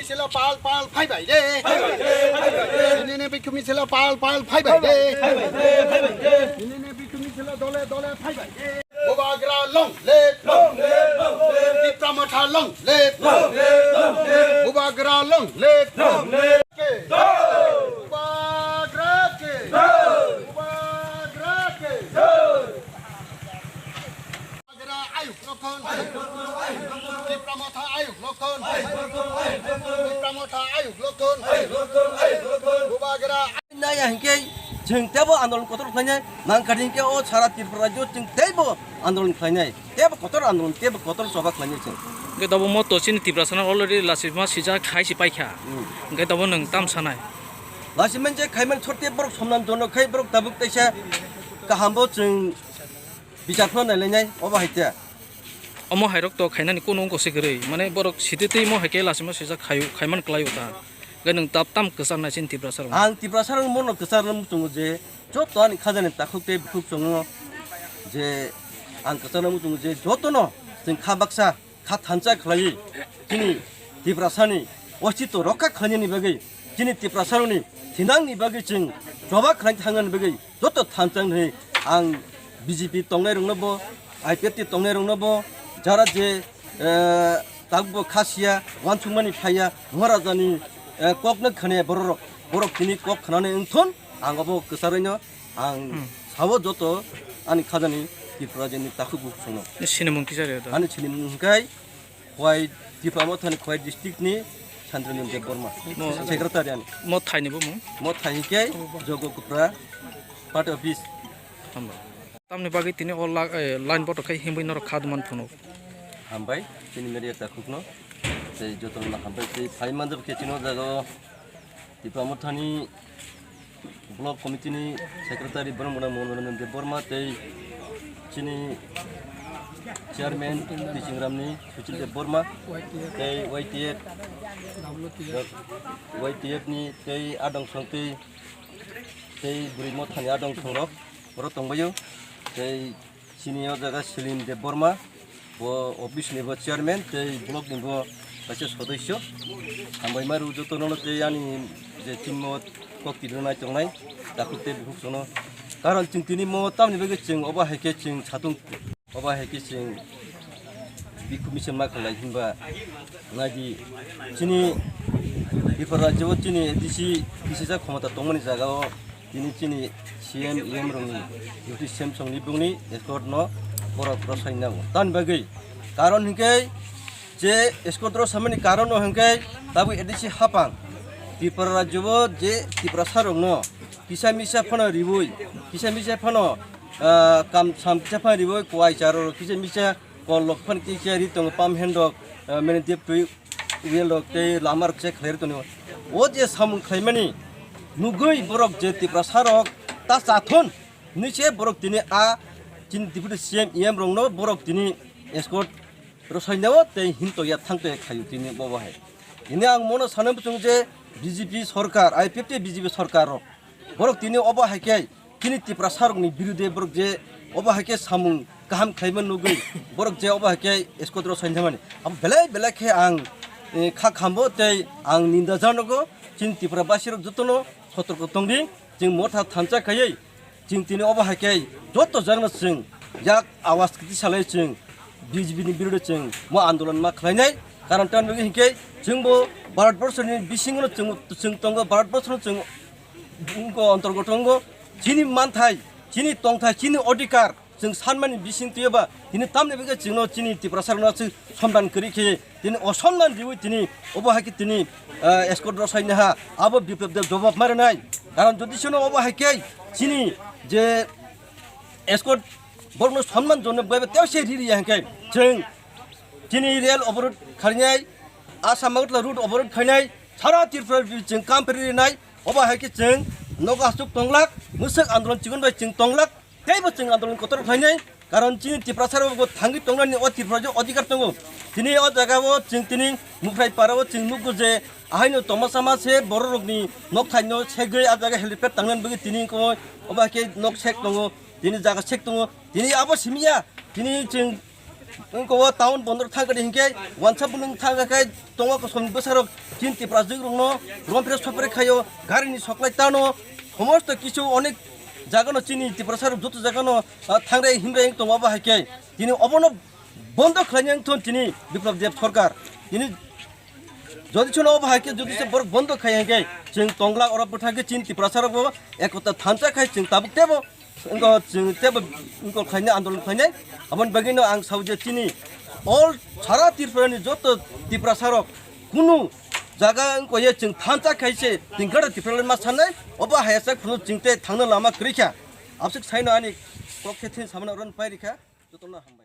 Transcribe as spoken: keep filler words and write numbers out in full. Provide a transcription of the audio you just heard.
Sila pal pal phai bai de. Ini ne bikhumi sila pal pal phai bai de. Ini ne bikhumi sila dole dole phai bai de. Bubagra long live, long live, long live. Tipra Motha long live, long live, long live. Bubagra long live, long live. Bubagra ke. Bubagra ke. Bubagra ayuk lokon. Tipra Motha ayuk lokon. Tipra Motha ayuk lokon. Bubagra. Naya hinkhe chwng teibo andolon kotor khlainai, nangkha hinkhe o sara Tripura rajyo chwng teibo andolon khlainai, teibo kotor andolon, teibo kotor choba khlainai chwng. Hwnkhe tobo mo to chini Tiprasano already lachima sijak khai si paikha. Hmm. Hwnkhe tobo nwng tam sanai? Lachimani je khaiman sorte borok somnan jono khai borok tabuk teisa kahambo chwng bichar phano nailainai obo hai khe. Omo hairok to khainani kunu wngkha se kwrwi. Mane borok sititwi mo hai khe lachima sijak khaio, khaiman kwlaio ta. Hwnkhe nwng tap tam kwcharnai chini Tiprasarok. Ang Tiprasarok mono kwcharna muchungo je joto ani khajani takhuk tei bukhuk chongo je ang kwcharna muchungo je jotono chwng kha baksa kha thansa khlaiwi chini Tiprasani ostitw rokha khlainani bagwi, chini Tiprasarokni thinangni bagwi chwng choba khlai thangnani bagwi joto thansa hwnwi ang B J P tongnairokno bo, I P F T tongnairokno bo, jara je, eh, tabukbo kha siya, uansukmani phaiya, Maharajani, eh, kokno khwnaya bororok, borok tini kok khwnani wngthun, ang obo kwcharwino ang Hmm. Sabo joto ani khajani Tripura jeni takhuk bukhukno. Sinimung kisa rw da? Ani sinimung hwnkhe Khowai, Tipra Mothani Khowai district ni Chandranjan Debbarma. Mo- Secretary ani. Mo thaini bo mung? Mo thai hwnkhe Jogo Kupra party office. Hamba. Tamni bagwi tini o la-, eh, line boto khai himwi norok kha duman phunuk. Hambai, chini media takhukno. Tei jotono hambai tei phai manjak khe chini o jaga o Tipra Mothani Block Committee ni Secretary Brahmana Mohan Ranjan Debbarma tei chini Chairman Tisingramni Suchil Debbarma tei Y T F, Y T F ni tei Adong Song tei, tei Bwrwi Mothani Adong Songrok oro tongbaio tei Chini o jaga Selim Debbarma, bo office ni bo chairman tei block ni bo kaisa sodosyo. Hambai maru joto no tei ani je team o kok twi rwnai tongnai, takhuk tei bukhuk sono. Karon chwng tini mo tamni bagwi chwng obo hai khe chwng satung, obo hai khe chwng bikhuk mission ma khlai hinba naidi chini Tripura rajyo o chini A D C, A D C jak khomota tongmani jaga o Tini chini C M, E M rokni duty sem songni bungni escort no borok rwsai nango. Tamni bagwi karon hinkhe je escort rwsaimani karon no hinkhe tabuk A D C hapang Tripura rajyo o je Tiprasa rokno kisa misa phano riwi, kisa misa phano, ah, kam sam kisa phano riwi, kuai charo kisa misa kol rok phano kisa ri tongo, pam hen rok, ah, mene dep twi Uyan rok tei lama rok check khlai rw tongo. O je samung khlaimani nugwi borok je Tiprasa rok ta chathon hinwi se borok tini a chini Deputy C M, E M rokno borok tini escort rwsai nao tei hinto ya thangto ya khaio tini bobo hai. Tini ang mono sana muchung je B J P sorkar, I P F T B J P sorkar rok borok tini obo hai khe Chini Tiprasa rokni birude borok je obo hai khe samung kaham khlaima nugwi borok je obo hai khe escort rwsai thamani. Abo belai belai khe ang, eh, kha khambo tei ang ninda janogo chini Tripura basi rok jotono sotorko tongdi. Chwng motha thansa khaiwi chwng tini obo hai khe joto jagano chwng yak awas kwtwi salai chwng B J P ni birude chwng mo andolon ma khlainai. Karon tamni bagwi hinkhe chwngbo Bharat borsoni bisingo chwng, chwng tongo, Bharat borsoni chwng Wngkha antorgoto wngkha chini manthai, chini tongthai, chini odhikar chwng sanmani bising twiyoba tini tamni bagwi chwngno chini Tiprasa rokno aswk somdan kwrwi khe tini osomnan riwi tini obo hai khe tini, ah, escort rwsai naha abo Biplab Deb jobab ma rwnai. Karon jodi chwngno obo hai khe chini je escort borokno somnan jone bwlaiba tei se riri ya hwnkhe chwng chini rail oborod kharinai, Assam Agartala route oborod khainai, sara Tripura chwng kam phri rinai, Obo hai khe chwng nogo aswk tonglak, mwswk andolon chikon bai chwng tonglak, teibo chwng andolon kotor khlainai, karon chini Tiprasa rok bo thangwi tongnani o Tripura je odhikar tongo. Tini o jaga o chwng tini Muphrai para o chwng nukgo je ahaino tongma sama se borok rokni nokthai no segwi a jaga helipad tangnani bagwi tini wngkha obo hai khe nok sek tongo, tini jaga sek tongo, tini abo simi ya, tini chwng wngkha o town bondor thangkha di hinkhe wansa bwlwng thangkha khe tongo kosom bwsarok chini Tiprasarokno rompre sopre khaio, garini soklai tano, somosto kichu onek jagano chini Tiprasarok joto jagano, ah, thangrai himrai wng tongo abo hai khe tini obono bondo khlaina wngthon tini Biplab Deb sorkar. Tini jodi chwng obo hai khe jodi se borok bondo khai hinkhe chwng tongla oro bwthang khe chini Tiprasarokbo ekota thansa khai chwng tabuk tebo wngkha chwng tebo wngkha khlainai andolon khlainai. Aboni bagwino ang sao je chini all sara Tripurani joto Tiprasarok kunu jaga wngkha ye chwng thansa khai se tingkara Tipralai ma sanai obo hayasa khunu chwng tei thangna lama kwrwi kha. Abswk saino ani kok khe thin samano ron pai rikha. Jotono hambai.